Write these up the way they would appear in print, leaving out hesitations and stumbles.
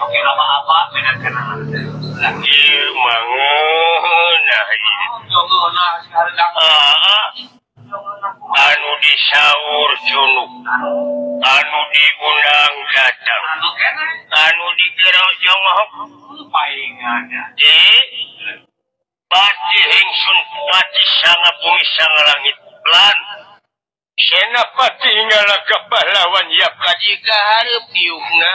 Oke apa-apa beda kenangan. Ieu mangeunah ieu. Anu disaur cunuk, anu diundang datang, anu dikira jonghok di pati hingsun pati sanga bumi sanga langit lan senapati ngalaka pahlawan yap kadika hareup diukna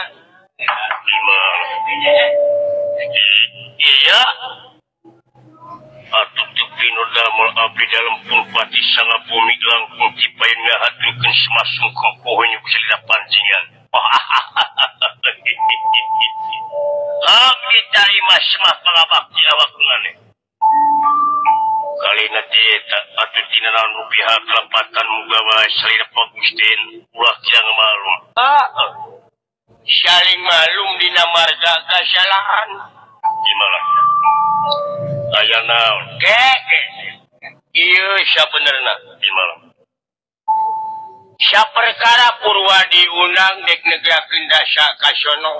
iya atuh teu pinur damel abdi dalem pun pati sanga bumi langkung tipain ngahaturkeun semasungkung poho nyuk salira pancingan. Abdi tarima semah pangabakti awak maneh. Kalina eta atuh dina naon rupiah kalepatan muga wae salira pagusten ulah kirang malum. Saling malum dina marga kasalahan. Gimana? Aya naon? Keke. Ieu sabenerna gimana? Saperkara Purwa diundang dek negerakeun dasa kasono.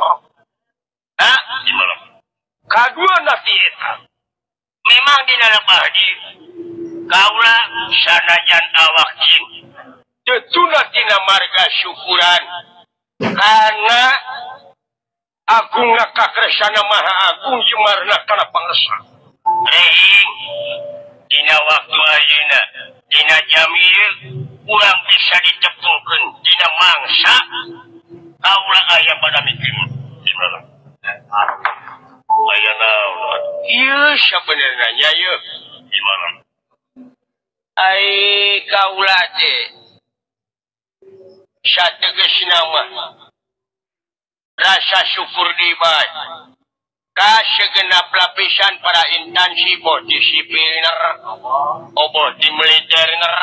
Hah? Gimana? Kadua nasi eta. Memang dina lebah di kaula sanajan awak jin. Tetuna tina marga syukuran. Karena agungna kakresana maha agung jemarna kana pangresa. Rehing dina waktu ayeuna dina jam ieu urang bisa ditepungkeun dina mangsa kaula aya pada mikir. Gimana? Aya naon? Ieu sabenerna nya ieu. Gimana? Ai kaula teh sategesna mah rasa syukur di bae ka segenap lapisan para instansi boh di sipilner, boh di militerner,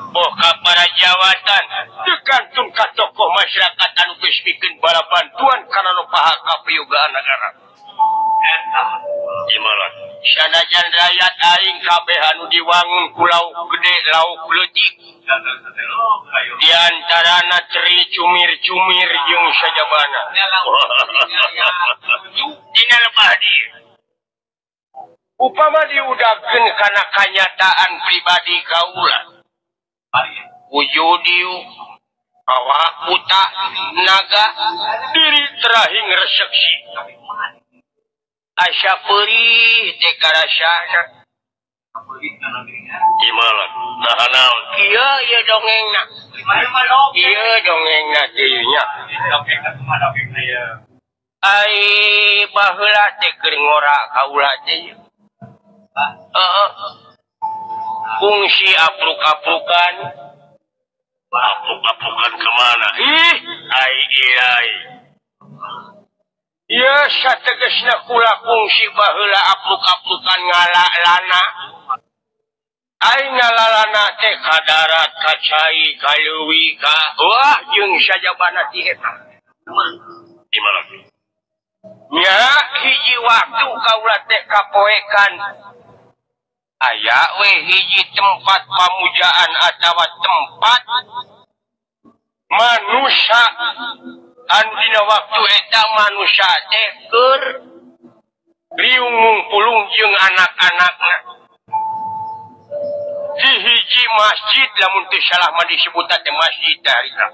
boh ka para jawatan tergantung ka tokoh masyarakat anu geus mikeun bala bantuan kana nu paha kapiyogaan negara. Gimana? Sanajan rakyat aing kabeh anu diwangun ku lauk gede lauk leutik di antarana ceri cumir-cumir jeung sajabana. Dina lebah dieu. Upama diudakeun kana kanyataan pribadi kaula. Wujudiu awak buta naga diri terahing reseksi. Asa perih teh karasana. Gimana? Nah naon? Kieu ieu dongengna. Ieu dongengna teh nya. Ai baheula teh keur ngora kaula teh. Heeh. Kungsi apruk-aprukan. Apruk-aprukan kemana? Ih, ai ai. Ya sategesna kula kungsi baheula apruk-aprukan ngala lana. Ai ngalalana teh ka darat, ka cai, ka leuwi, ka wah jeung sajabana ti eta. Gimana? Nya hiji waktu kaula teh kapoekan. Aya we hiji tempat pamujaan atawa tempat manusia anu dina waktu eta manusia teh keur riung ngungpulung jeung anak-anakna. Di hiji masjid lamun teu salah mah disebutan teh masjid harita.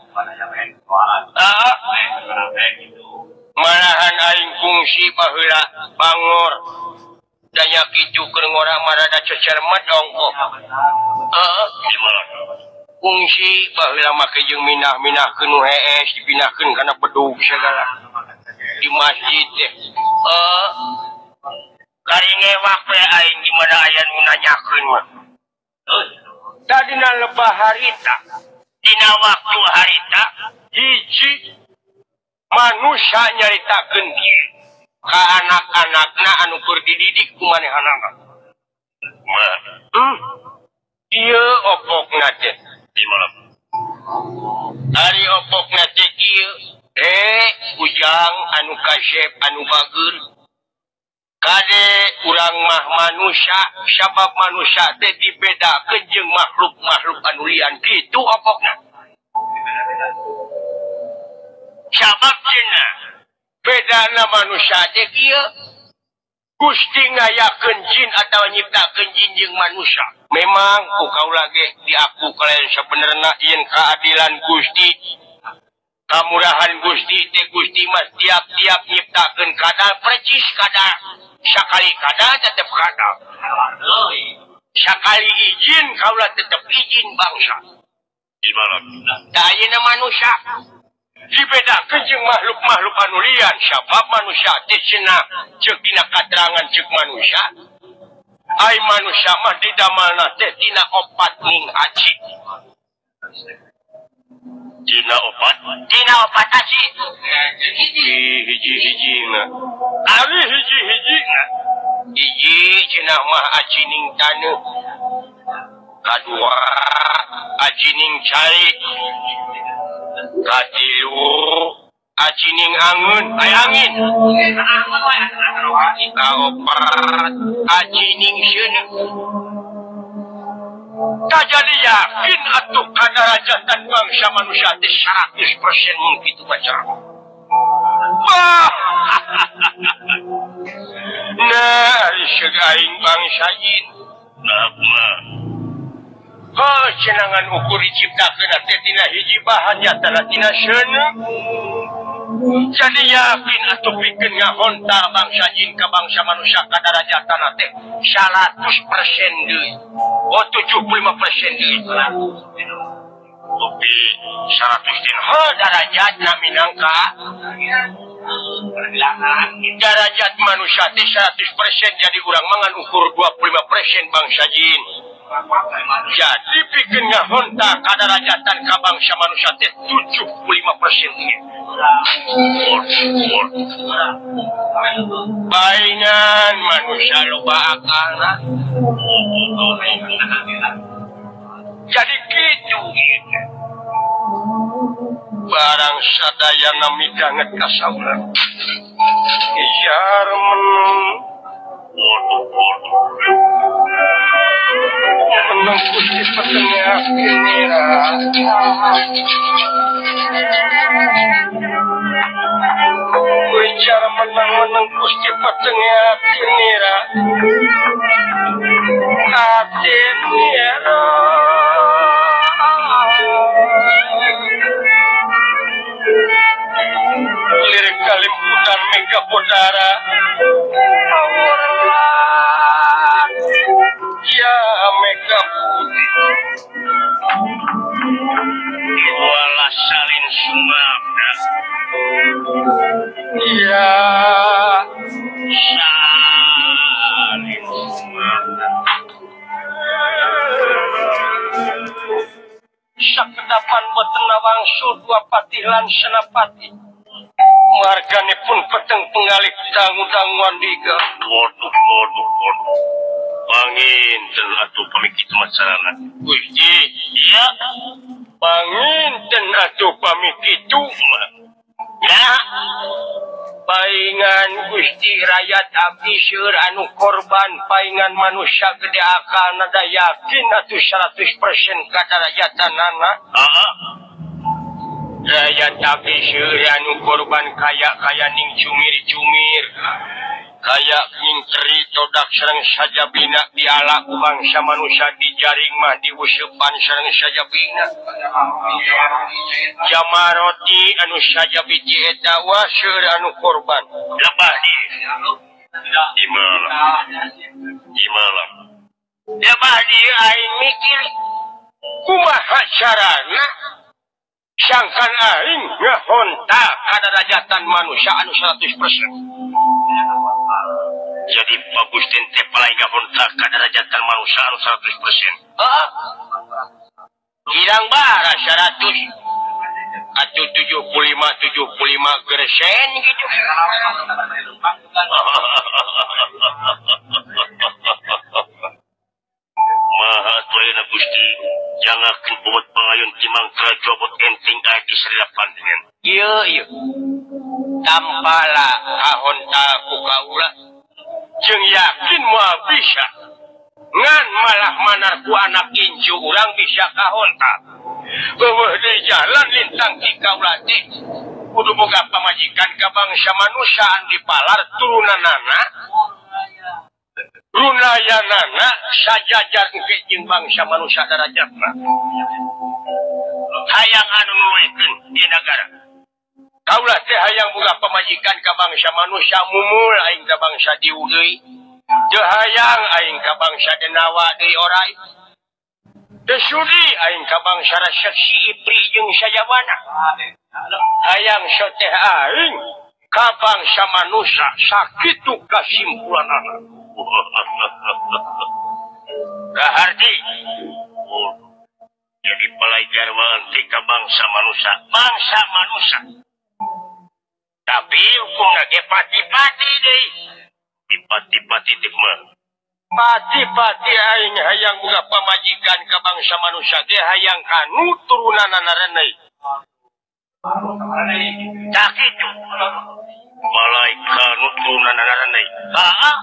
Malahan aing kungsi baheula bangor danya kitu keur ngora marada cecermet ongkoh. Heeh, kungsi baheula make jeung minah-minahkeun nu hees dipindahkeun kana bedug segala di masjid teh. Heeh. Kari ngewak we aing di mana aya nu nanyakeun mah. Tadina lebah harita, dina waktu harita hiji manusia nyaritakeun kieu ka anak-anakna anu keur dididik ku manehanana. Ieu opokna teh. Ari opokna teh kieu, ujang anu kasep anu bager. Kade urang mah manusia, sabab manusia teh dibedakeun jeung makhluk-makhluk anu lian kitu opokna. Sabab cenah Bedana manusia teh kieu. Gusti ngayakeun jin atawa nyiptakeun jin jeung manusia. Memang ku kaula ge diaku kalayan sabenerna yen keadilan Gusti. Kamurahan Gusti teh Gusti mah tiap-tiap nyiptakeun kadal percis kadal. Sakali kadal tetep kadal. Sakali izin kaula tetep izin bangsa. Da ayeuna manusia dibedakeun jeung makhluk-makhluk anu lian sabab manusia teh cenah ceuk dina katerangan ceuk manusia. Ai manusia mah didamelna teh tina opat ning aci. Dina opat? Dina opat aci. Hiji-hiji-hijina. Ari hiji-hijina. Hiji cenah mah aci ning taneuh. Kadua aci ning cai. Katilu aci ning angun, ay angin. Kaopat aci ning seuneu. Tak jadi yakin atuh kadarajatan bangsa manusia teh 100% mung kitu baca. Nah, ari aing bangsa jin. Oh, cenangan ukur diciptakeun teh tina hiji bahan nyatana tina seuneu. Jadi yakin atuh pikeun ngahonta bangsa jin ka bangsa manusia kadarajatan teh 100% deui. Oh, 75% deui. Tapi 100 din darajatna minangka darajat manusia teh 100% jadi urang mangan ukur 25% bangsa jin. Jadi pikeun ngahonta kadarajatan ka bangsa manusia teh 75% ieu. Baingan manusia loba akalna. Jadi kitu barang sadayana midanget ka saurang. Ijar menung menang Gusti petengah kinira. Bicara menang-menang Gusti petengah kinira. Atinira. Lirik kalimputan mega podara. Awurlan. Ya mega putih. Wala salin sumabda. Ya salin sumabda. Sakedapan boten wangsul dua patih lan senapati. Margane pun peteng pengalih dangu-danguan diga. Waduh, waduh, waduh. Panginten atuh pami kitu macarana. Gusti, iya. Panginten atuh pami kitu mah. Ya. Paingan Gusti rakyat abdi seueur anu korban paingan manusia gede akalna da yakin atuh 100% kadarajatanana. Heeh. Rakyat abdi seueur anu korban kaya-kaya ning cumir-cumir. Kaya ning teri todak sareng sajabina diala ku bangsa manusia dijaring mah diuseupan sareng sajabina. Jamaroti anu sajabi ti eta wah seueur anu korban. Lebah di malam. Di malam. Lebah di aing mikir kumaha carana sangkan aing ngahonta kadarajatan manusia anu 100%. Jadi bagus tente palai ngahonta kadarajatan manusia anu 100%. Heeh. Girang bara 100 atau 75 persen gitu. Maha tuayana Gusti, jangakeun bobot pangayun timang krajobot enting adi sarila pandengan. Ieu ieu. Tampala kahonta ku kaula. Jeung yakin moal bisa. Ngan malah manar ku anak incu urang bisa kahonta. Eueuh deui jalan lintang ti kaula teh kudu boga pamajikan ka bangsa manusia anu dipalar turunanana. Runayanana sajajar engke jeung bangsa manusia darajatna. Hayang anu nuluikeun di nagara. Kaula teh hayang boga pamajikan ka bangsa manusia mumul aing ka bangsa dieu deui. Teu hayang aing ka bangsa denawa deui orai. Teu sudi aing ka bangsa raseksi ipri jeung sajawana. Hayang soteh aing ka bangsa manusia sakitu kasimpulanana. Kaharti jadi palai garwaan teh ka bangsa manusia, bangsa manusia. Tapi hukumna ge pati-pati deui. Pati-pati teh mah. Pati-pati aing hayang boga pamajikan ka bangsa manusia ge hayang kanu turunanana renei. Tak kitu. Malai kanu turunanana renei. Heeh.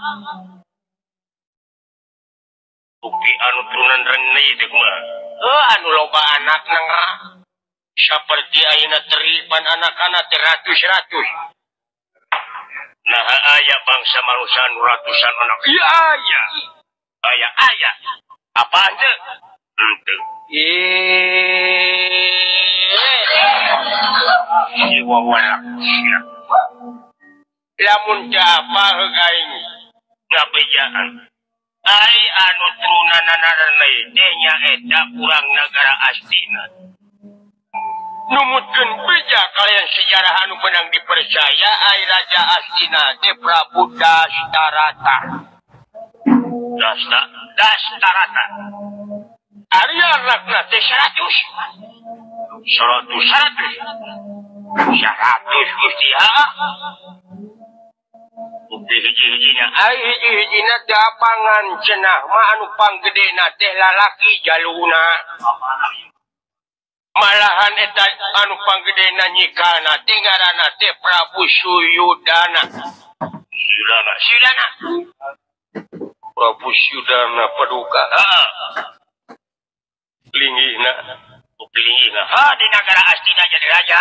Bukti anu turunan renei teh kumaha? Heuh anu loba anak nangra. Saperti ayeuna teripan anak-anak teh ratus-ratus. Nah aya bangsa manusia anu ratusan anak. Iya aya. Aya aya. Apaan teh? Henteu. Ieu wawanak sia. Lamun teu apa heug aing ngabejaan. Ai anu turunanana renei teh nyaeta urang nagara Astina. Numutkeun beja kalian sejarah anu benang dipercaya ai Raja Astina teh Prabu Dastarata. Dastarata. Ari anakna teh 100. 100 100. 100 Gusti ha. Bukti hiji-hijina ai hiji-hijina teh apangan cenah mah anu panggedena teh lalaki jaluna. Malahan eta anu panggedena nyikalna teh ngaranna teh Prabu Suyudana. Suyudana, Suyudana. Prabu Suyudana paduka. Heeh. Linggihna, bukti linggihna. Ha di nagara Astina jadi raja.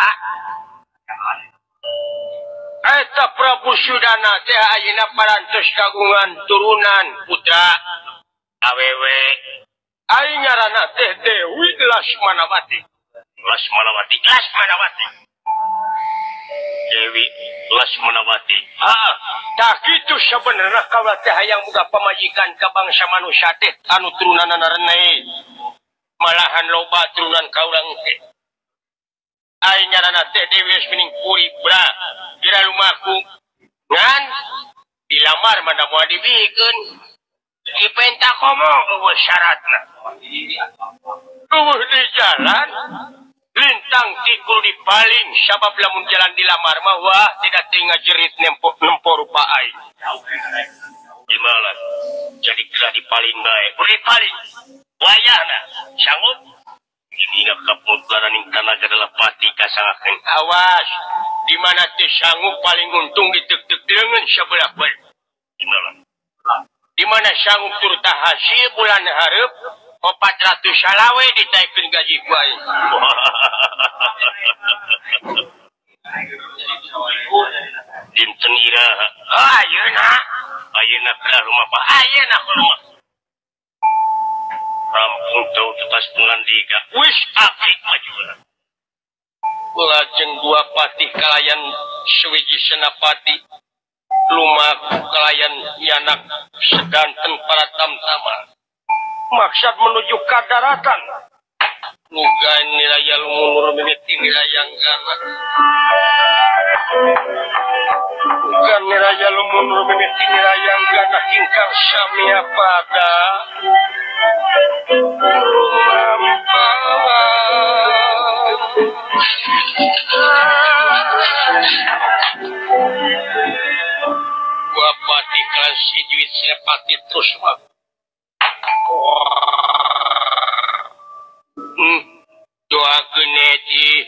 Eta Prabu Suyudana teh ayeuna parantos kagungan turunan putra awewe. Ai ngaranna teh Dewi Lasmanawati. Lasmanawati, Lasmanawati. Dewi Lasmanawati. Ha, tak kitu sabenerna kaula teh hayang boga pamajikan ka bangsa manusia teh anu turunanana renei. Malahan loba turunan kaula engke. Ai ngaranna teh Dewi Mining Puri Bra. Dira lumaku ngan dilamar mana moal dibikeun. Dipenta komo eueuh syaratna. Eueuh di jalan lintang tikul dipaling sabab lamun jalan dilamar mah wah tidak tinggal jerit nempo nempo rupa aing. Dimalan jadi kira dipaling bae. Kudu dipaling. Wayahna sanggup ini kaput laraning tanah adalah pati kasangakeun. Awas di mana teh sanggup paling untung ditek-tek leungeun sabelah bae. Dimalan. Di mana sanggup turta hasil bulan hareup 400 salawe ditaikeun gaji ku aing. Dinten iraha. Ayeuna, ayeuna ka rumah Pak. Ayeuna ka rumah. Rampung tau tetas pengandika. Wis apik maju. Lajeng dua patih kalayan suwiji senapati lumaku kalayan yanak sedanten para tamtama. Maksud menuju ke daratan. Muga nilai lumunur mimiti nilai gana. Muga nilai lumunur mimiti nilai gana ingkang samia pada rumampawa. Gua pati kelan sijuit sinepati terus mak. Doakeun eti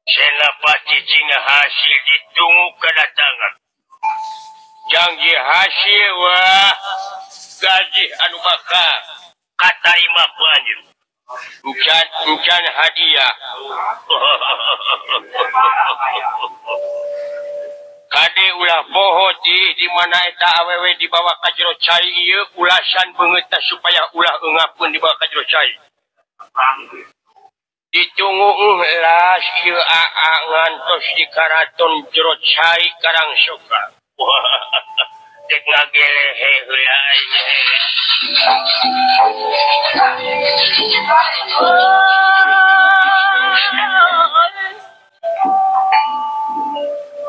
Senapati cina hasil ditunggu kedatangan. Janji hasil wah gaji anu bakal katarima ku anjeun. Encan hadiah. Kade ulah poho di mana eta awewe dibawa ka jero cai ieu ulasan beungeut supaya ulah eungapeun dibawa ka jero cai. Ditunggu las ieu aa ngantos di karaton jero cai Karangsoka. Dek ngagelehe heula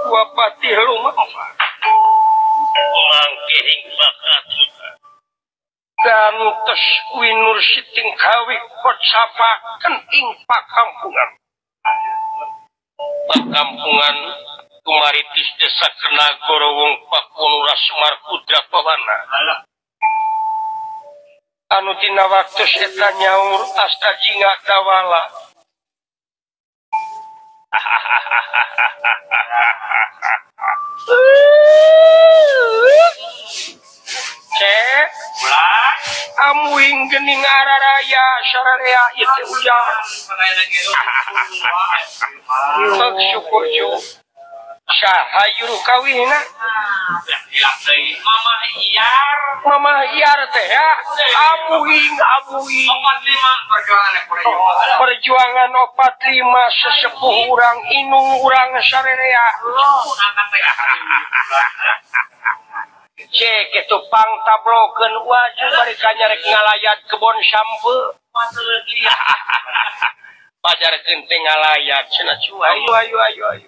Wapati lumampa mangkehing bakat gantos winur siting kawi kocapaken ing pakampungan. Pakampungan kumaritis desa Kenagoro wong Pakuan Semar Kudra Pawana. Anu tina waktos eta nyaur asta jingga dawala. Cek amuing gening araraya sararea itu ujang. Syukur ju sahayuru kawina. Mamah Iyar. Mamah Iyar teh ya. Amuing amuing. 45 perjuangan 45 sesepuh urang inung urang sararea. Cek itu pang tablokeun waju bari kanyarek ngalayat kebon sampe. Pajarkeun teh ngalayat cenah cu. Ayo ayo ayo ayo.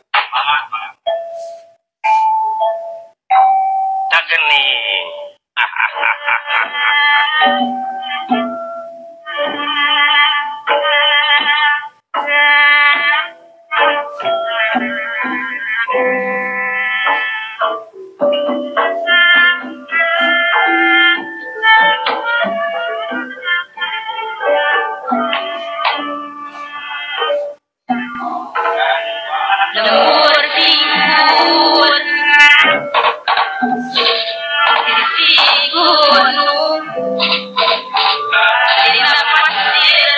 Tageni. Lembur tidur sisi gunung dina pasir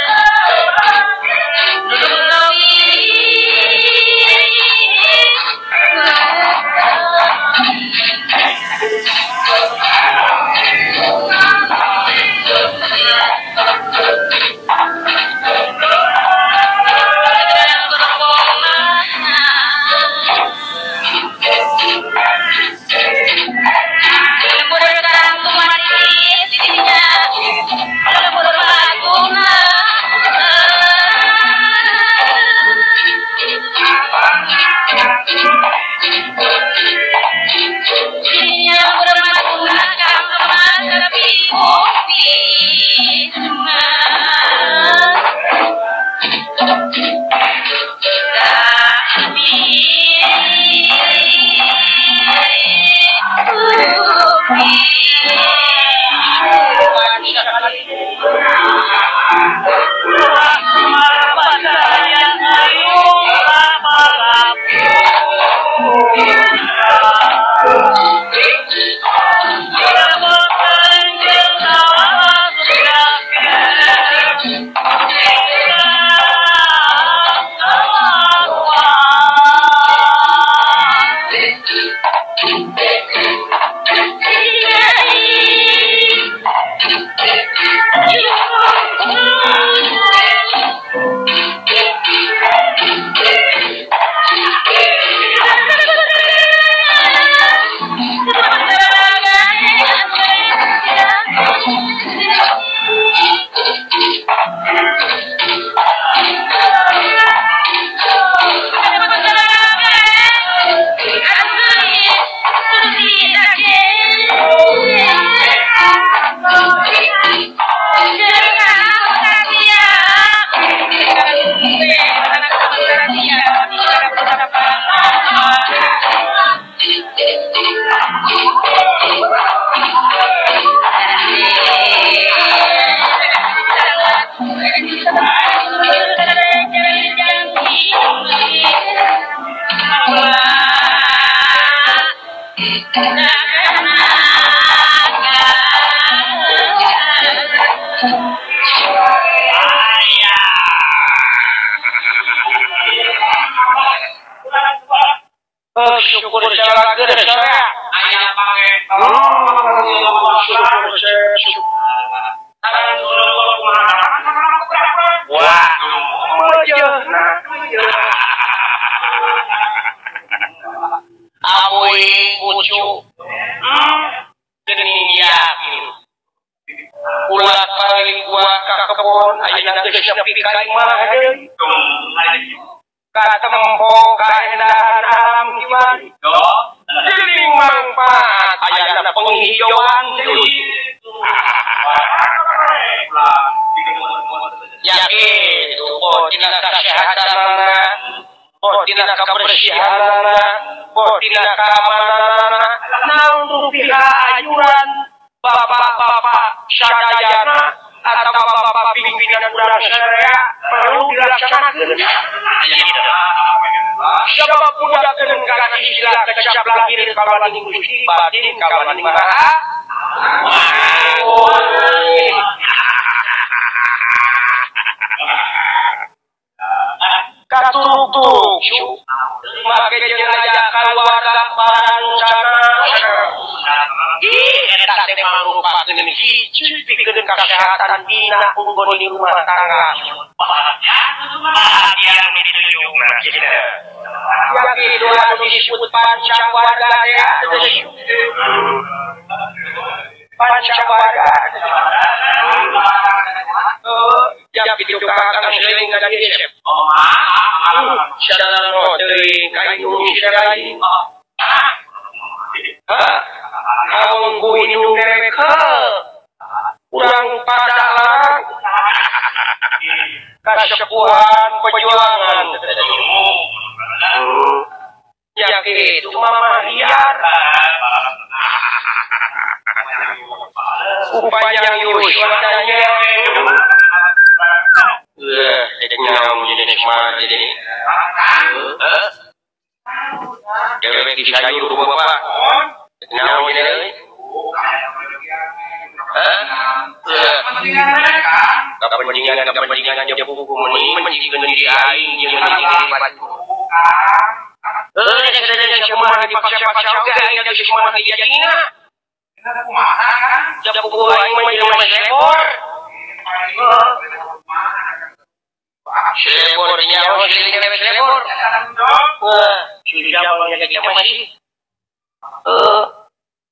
Syukur salageur saya. Aya pangesto. Syukur. Wah, mejehna. Awi ucu. Geuning yakin. Ulah kali gua ka kebon ayeuna geus nepi ka imah deui. Katempo kaendahan alam kiwari. Geuning mangpaat ayana penghijauan deui. Ya kitu oh tina kasehatanana, oh tina kabersihanana, oh tina kaamananana, naon rupiah ayuran bapak-bapak sadayana atau bapak-bapak pimpinan urang sadaya perlu dilaksanakeun. Sabab budakeun kana istilah kecap lahir kawaning Gusti batin kawaning Maha. Katuruk-turuk make jeung aya kaluarga parancana. Ih, eta teh mangrupakeun hiji pikeun kasehatan dina unggoni rumah tangga. Bahagia ditujungna. Ya kitu anu disebut pancawarga teh. Pancawarga. Ya kitu kakang seuling ka dieu. Sadalano teuing ka indung sirai. Amun ku indung dewek urang padalang kasepuhan perjuangan. Ya kitu mama liar. Upaya yuswa nyeleng. Nyaum jadi nikmat jadi. Dewek di sayur bapak. Nyaum jadi euy. Kepentingan japu meni menjikeun diri aing jeung menjikeun diri. Heuh, dipaksa-paksa oge aing geus kumaha dijadina. Japu aing mah jelema selebor. Selebor nyaho selebor. Sudah banyak masih.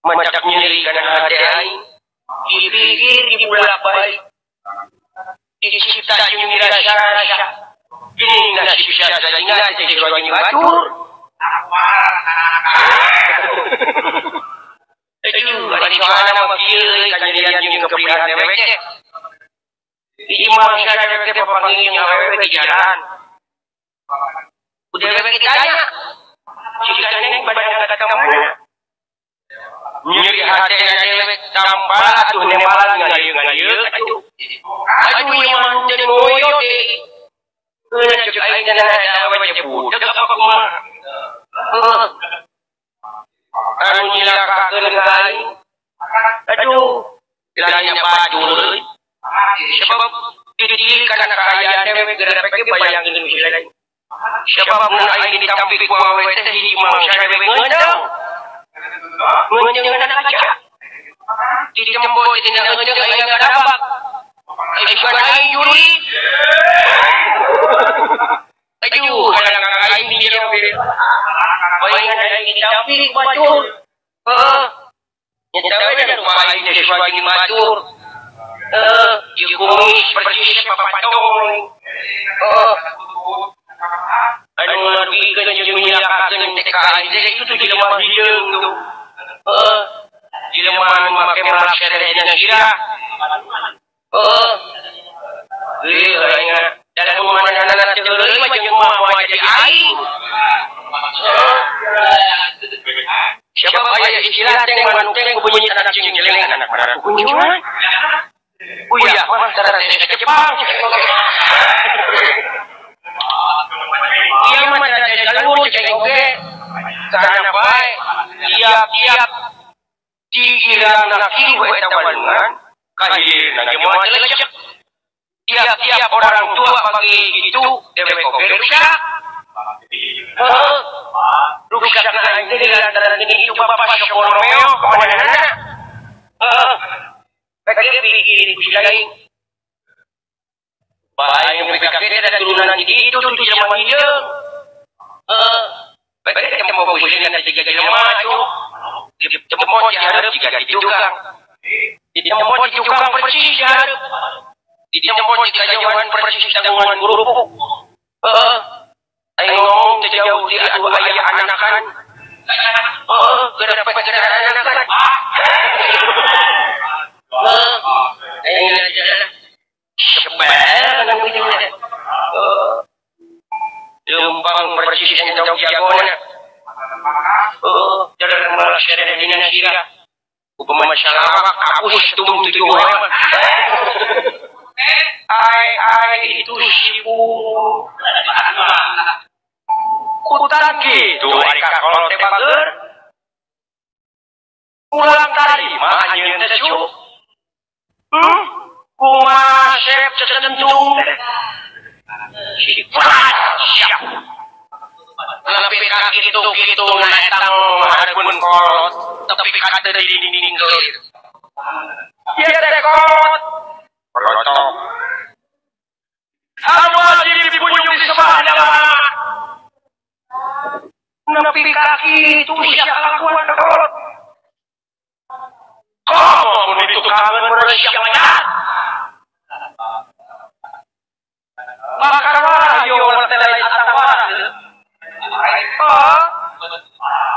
Macak nyeri kana hati aing. Dipikir dibulak balik. Dicipta jeung dirasa-rasa. Gini nasib sajaingan jadi lagi batur. Aduh, ari soalna mah kieu kajadian jeung kepilihan dewek teh. Di imah sadewek teh papanggih jeung awewe di jalan. Ku dewek ditanya. Si Neneng badan kata mana? Nyeri hati dewek tambah atuh nembalan ngayeuh-ngayeuh atuh. Aduh ieu mah teu ngoyo teh. Heuh cek aing teh awewe teh budak apa kumaha. Heuh. Anu nyilakakeun ka aing. Aduh, dilanya batur euy. Sebab didili kana kaayaan dewek geura pek bayangkeun heula lain. Sebab mun aing ditampi ku awewe teh di mangsa dewek ngeundeung. Ngeundeung kana kaca. Ditembo dina ngeundeung aing ngadabak. Aing aing juri. Aduh, hayang aing di jero ge. Bayangan aing ditampi ku batur. Heeh. Nyata we da rumah aing teh sesuai batur. Ieu kumis persis papatong. Anu ngarugikeun jeung nyilakakeun teh ka aing teh itu jelema hideung tuh. Heeh. Jelema anu make melak sereh dina sirah. Heeh. Heuh aing dalam manehna teh heureuy mah jeung mah jadi aing. Sebab aya istilah teh manuk teh bunyi anak cingceleng anak marah kunjungan. Uyah mah tara teh Jepang. Ieu mah tara teh jalur cek oge. Kana bae tiap-tiap digirangna kieu eta walungan kahirna ge moal lecek. Tiap-tiap orang tua pagi itu dewek oge rusak. Heeh. Rusak Rusakna aing teh lantaran ini itu bapak Sokoromeo kemana-mana. Heeh. Pikir ku si aing. Bae nu PKK ada turunan itu tuh zaman ieu. Heeh. Bae teh mau pusingna jiga jelema atuh. Di tempat di hareup jiga di tukang. Di tempat di tukang persis di hareup. Di tempat di kajauhan persis tanggungan guru. Heeh. Aing ngomong teu jauh di atuh aya anakan. Heeh, geura dapat anakan. Heeh. Aing jalan. Sebel nang kitu. Heeh. Lempang persis entong jagona. Heeh, jalan malas kada dina sira. Upama salawak kapus tum tujuh mah. Ai ai itu sibu. Kutan gitu ari kakolot teh bager. Ulang kali mah anjeun teh cu. Kumaha sep cecentung. Sifat siap. Lebih ka kitu kitu na etang hareupeun kolot tepi ka teu dinding-dinding. Ieu teh kolot. Kolot. Anu wajib dipunjung di sebelah lama. Nepi ka kitu sia kalakuan kolot. Komo mun ditukangan mun sia mayat. Bakar wahyu telai atawa. Oh,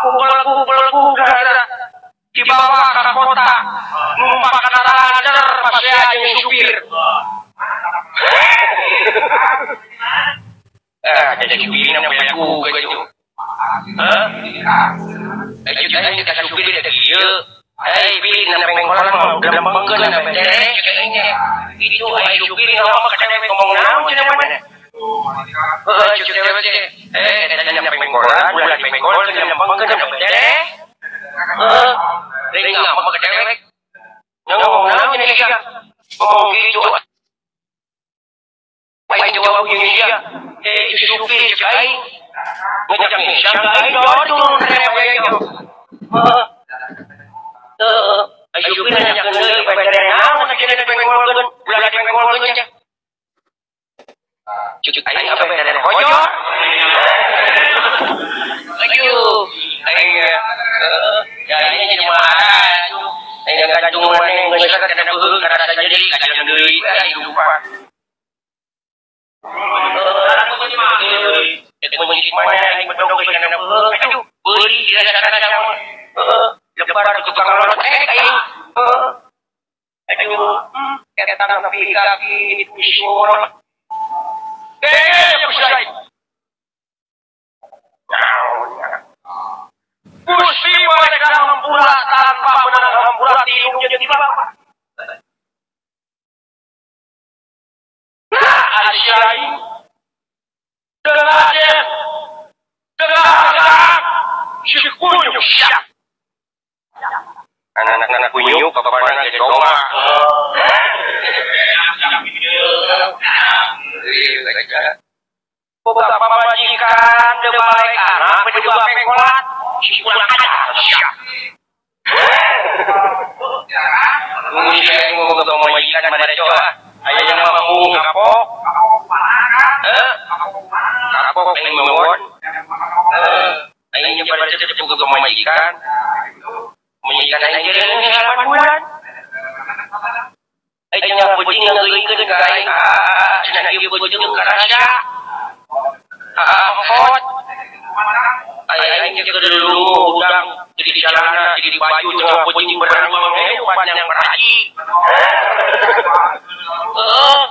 kumpul-kumpul dibawa ke kota, numpak kendaraan pasti aja supir. Jadi supir namanya juga itu. Hah? Jadi supir ieu. Eh, pilih nama pengkolan mah gampangkeun nama teh. Itu ai supir ngomong ka cewek ngomong naon cenah mana? Heeh, cek cewek teh. Eh, eta nya pengkolan, ulah di pengkol cenah gampangkeun nama teh. Heeh, rek ngomong ka cewek. Ngomong naon cenah sia? Ngomong kitu. Pai jawab jeung sia. Eh, supir cek aing. Ngajak sia aing turun rewek. Heeh. Heeh, supir nanyakeun deui pada naon cenah pengkolkeun, ulah dipengkolkeun cenah. Cuk aing apa beda hojor. Aduh, aing ya ini cuma aing gantung maneh geus kana beuh kana jadi kajang deui aing lupa. Heeh, mana aing bedog geus kana beuh. Aduh, beuli rasa-rasa mah. Heeh, lebar tukang lolot aing. Heeh. Aduh, eta nepi ka kitu suara. Gusti mereka hampura tanpa menang hampura tilu jadi bapak. Nah, asyai dengar dengar si kunyuk siap. Anak-anak kunyuk kapan jadi domba. Boga pamajikan teu balik anak berdua pengkolat si pulang ada siap. Gusti aing boga pamajikan pada coba. Aya mah mung kapok. Heuh. Kapok aing mawon. Heuh, aing nya pada teu boga pamajikan. Pamajikan aing jeung 8 bulan. Aing nya peuting ngeuingkeun ka aing. Cenah ieu peuting ka raja. Angkot. Aing nya keur lulungu hudang jadi celana jadi baju tengah peuting berang mah panjang beraji. Heeh.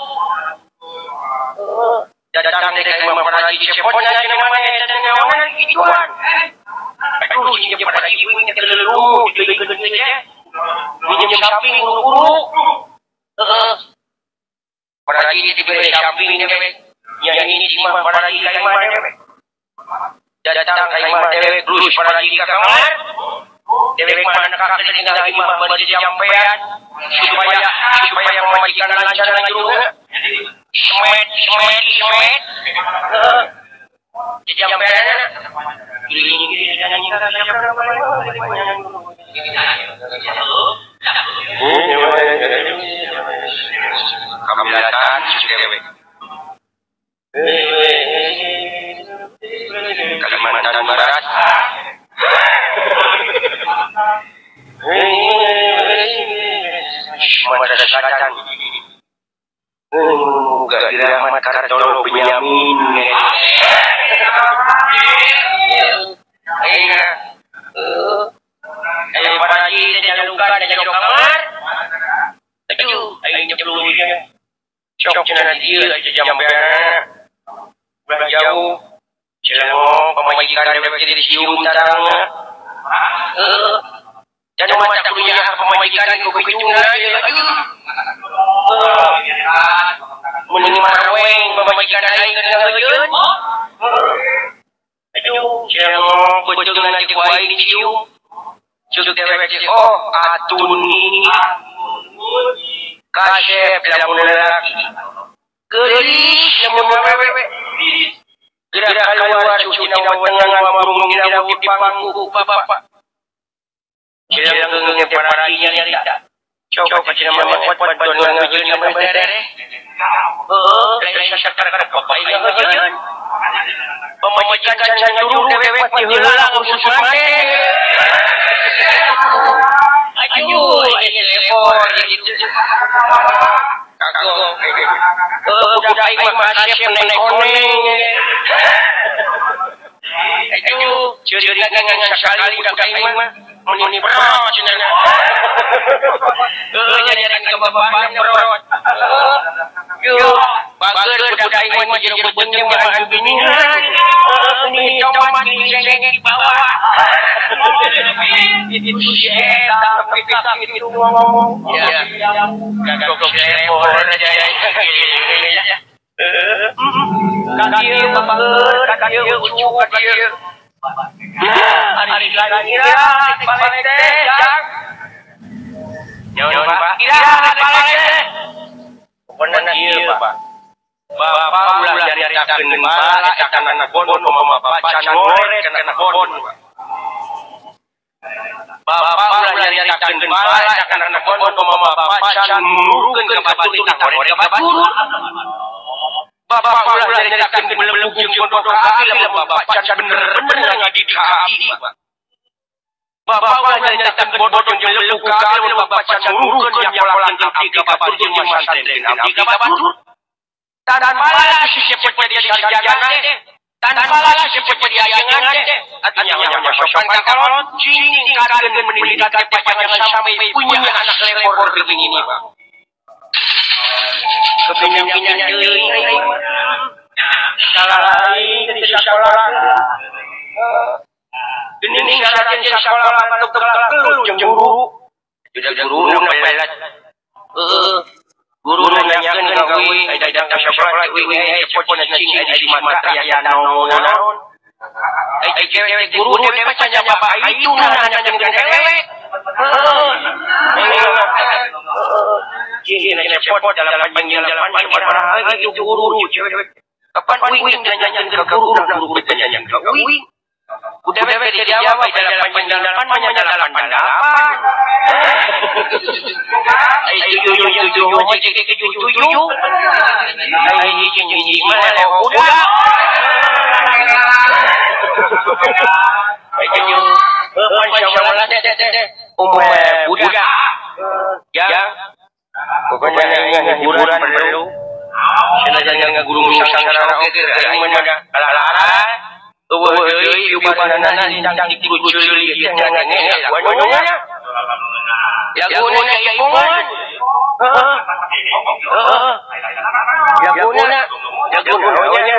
Datang deh ka imah paraji cepot nya cenah mah eta nyawanan kituan. Aduh nya paraji nya keur lulungu dileungkeun teh. Minjem sapi uru-uru. Heeh. Paraji diberi sapi dewek. Yang ini imah paraji ka imah dewek. Datang ka imah dewek terus paraji ka kamar. Dewek mana kakek tinggal imah bade jampean supaya pamajikan lancar lanjurna. Semet semet semet. Heeh. Kamilatan cewek. Kalimantan Barat. Sumatera Selatan. Gak Rahmat Kartono Benyamin. Ayo pagi jalukan dan kamar. Aduh, ayo nyebelnya. Sok cenah dieu aja jambeana. Ulah jauh. Celengong pamajikan dewek jadi disium tarangna. Heeh. Dan mata kuliah pamajikan ku kicungna. Mun maraweng pamajikan aing ngeujeun. Aduh, celengong beuteungna ku aing dicium. Cuk dewek oh atuni. Kasep lamun lalaki. Geulis lamun awewe. Gerak keluar cuci wetengan mabung dina di pangku bapak. Cilang geungeung parari nyarita. Cok cenah mah kuat bantuan ngajeun ka bere. Heuh, lain sakar bapak aing ngajeun. Pamajikan can nyuruh dewek mah heula usus mate. Aduh, ini lepor gitu. Kagok. Budak aing mah kasep naik koneng. Aduh, cerita ngan sakali budak aing mah meni perot cenah. Heuh, nyarian ka bapana perot. Yo, bager budak aing mah jero beuteung mah binihan. Ini tomat dicengeng di bawah. Itu si eta tapi itu ngomong. Ya. Kagok lepor aja ya. Kaki bapak, kaki ucu, kaki. Hari lain balik teh, jang. Nyawa pak, ira balik teh. Pokoknya ieu pak. Bapak ulah nyaritakeun bala eta kana bon mama bapak can ngoret kana bon. Bapak ulah nyaritakeun bala eta kana bon mama bapak can murukeun ka batur ngoret ka batur. Bapak ulah nyaritakeun belebug jeung bodoh ka abdi lamun bapak can bener-bener ngadidik ka abdi. Bapak ulah nyaritakeun bodoh jeung belebug ka abdi lamun bapak can murukeun nyakolakeun abdi ka batur jeung masantren abdi ka batur. Tanpa lagi cepet jadi sarjana teh, tanpa lagi cepet jadi ayangan teh, artinya hanya sopan kakolot, cing tingkatkeun pendidikan teh jangan sampai punya anak lepor begini pak. Kebenyang-benyang deui, salah aing di sekolah. Geuning sarajen di sekolah mantuk kelut jeung guru, judak guru pelet. Guru nanyakeun ka uing, aya datang sekolah uing cepot cing aya di Sumatera aya naon-naon. Ai cewek guru dewek mah nya bapak itu nanyakeun ka cewek. Heeh. Cing cepot dalam panggil delapan itu guru cewek. Kapan uing nanyakeun ka guru, guru nanyakeun ka uing. Udah bebek dijawab delapan delapan mah delapan delapan. Ai tujuh tujuh tujuh tujuh. Ai hiji hiji mah udah. Ai tujuh. Pancawalah teh teh. Umeh budak. Ya. Pokoknya hiburan perlu. Senajan ngaguru sangsara oge aing mah ala-ala. Eueuh deui iubanana tentang dikuculi jangan lagunya. Laguna ipungan. Heeh. Heeh. Laguna. Laguna.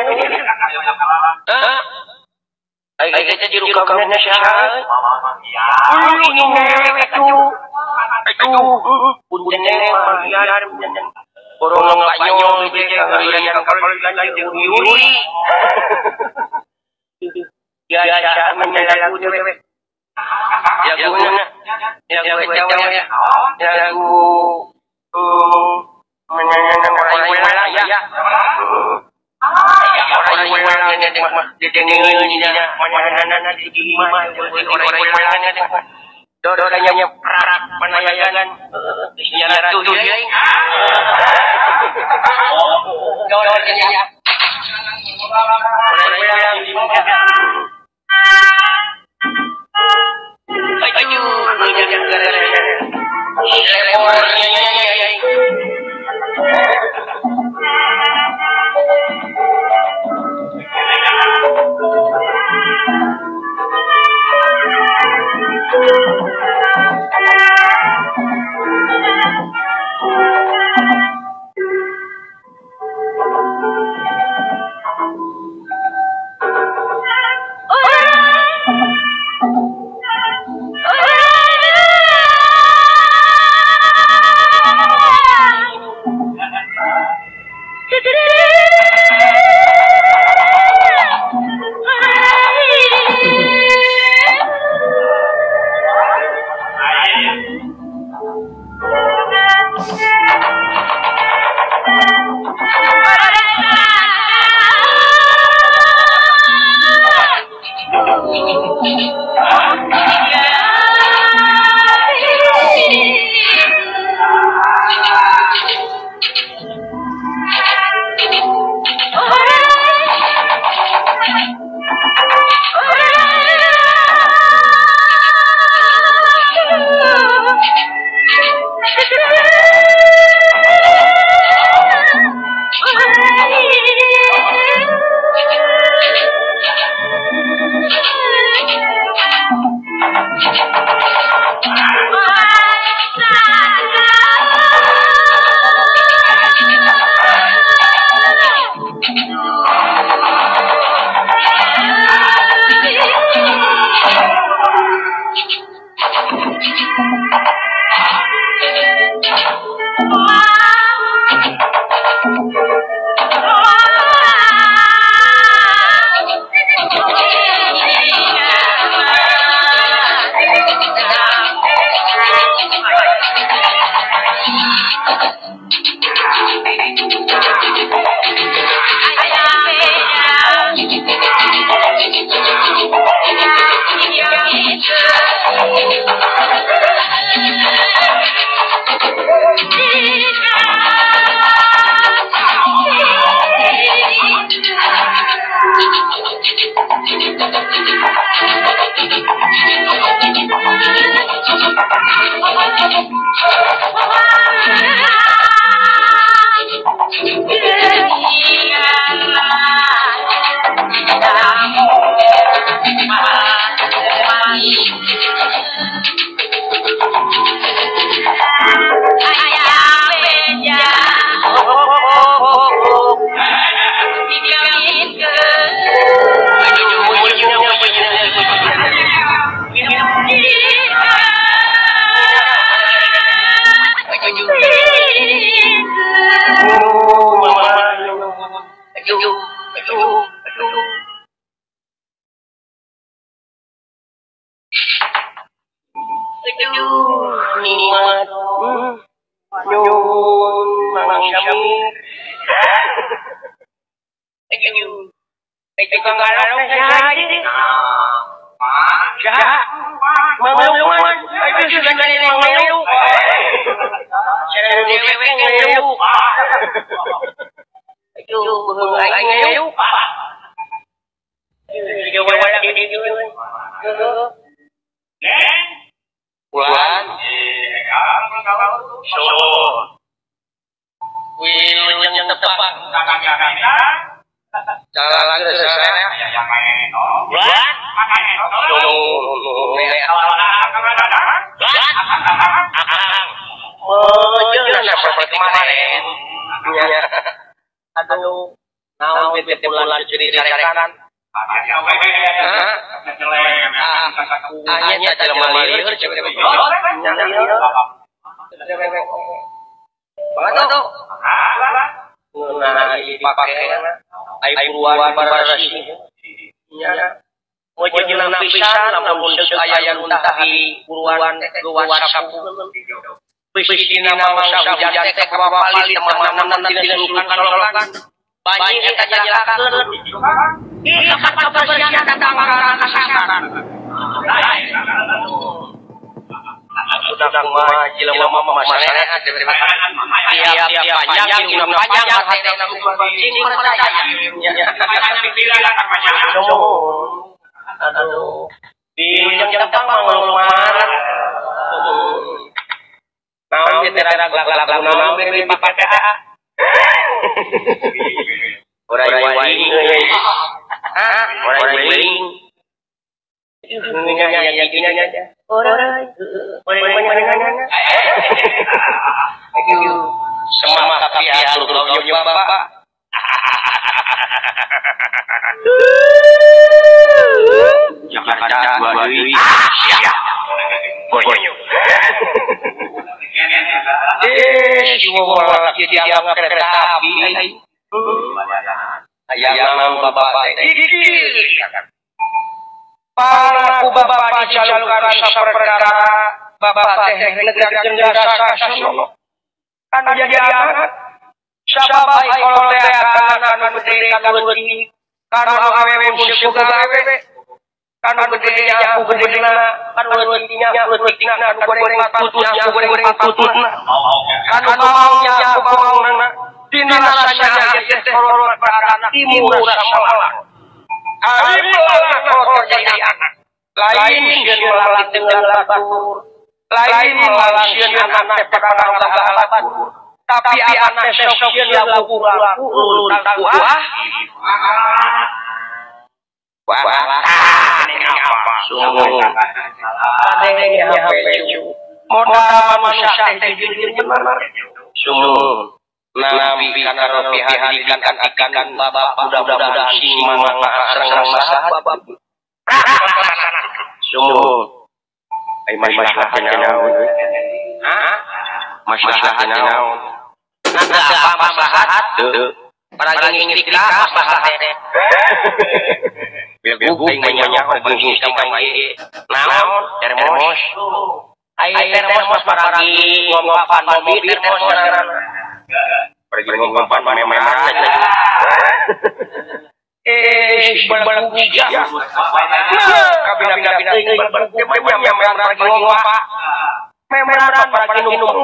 Heeh. Ai teh dirukamna saha? Ulu atuh. Aduh, punten mah borong banyol teh ngalian kalau yuri. Ya ya lagu dewek. Laguna. Lagu eta lagu menyanyikan orang ya. Orang mah didengeun dina manehna di imah orang orang dodanya prarak panayangan nyara tuh aing dodanya Kapan kebersihan datang orang kesehatan. Sudah mah jelema mah masalah tiap panjang indungna panjang hatena cing percaya. Aduh. Di ujung pangluman. Naon teh lagu naon di PPA. Orai waing euy. Hah? Orai waing. Orai. Orai. Semua tapi alur bapak. Jakarta dua deui. Siap. Bonyok. Si wolak dia kereta api. Ayang nang bapak teh. Para ku bapak dicalukan saperkara bapak teh negerakeun jasa kasono. Kan jadi anak sabab ai kolot teh kana nu gede kanu leutik kanu awewe mun boga awewe kanu gede nya ku gedena kanu leutik nya ku leutikna kanu goreng patutna ku goreng patutna kanu maungnya ku maungna dina rasanya ieu teh kolot anak timur rasa malang. Ari melalak kolot jadi anak lain sieun melalak dengan batur lain melalak sieun anak teh perkara batur tapi anak teh sok sieun lagu urun buah wah ini apa sungguh adanya HP modal manusia teh jujur bener sungguh nampi kana ropiah hadikan ikan bapak mudah-mudahan sing manfaat sareng maslahat bapak sungguh ai maslahat naon hah maslahat naon nah apa maslahat teu paragi ngistrika maslahat teh begu aing mah pergi ngistrika wae naon termos ai termos paragi ngompan mobil termos pergi ngompan mana-mana belagu ya kabina-kabina membran pergi ngompa membran pergi minum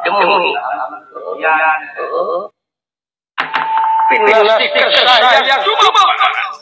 demi Allah demi Allah demi demi.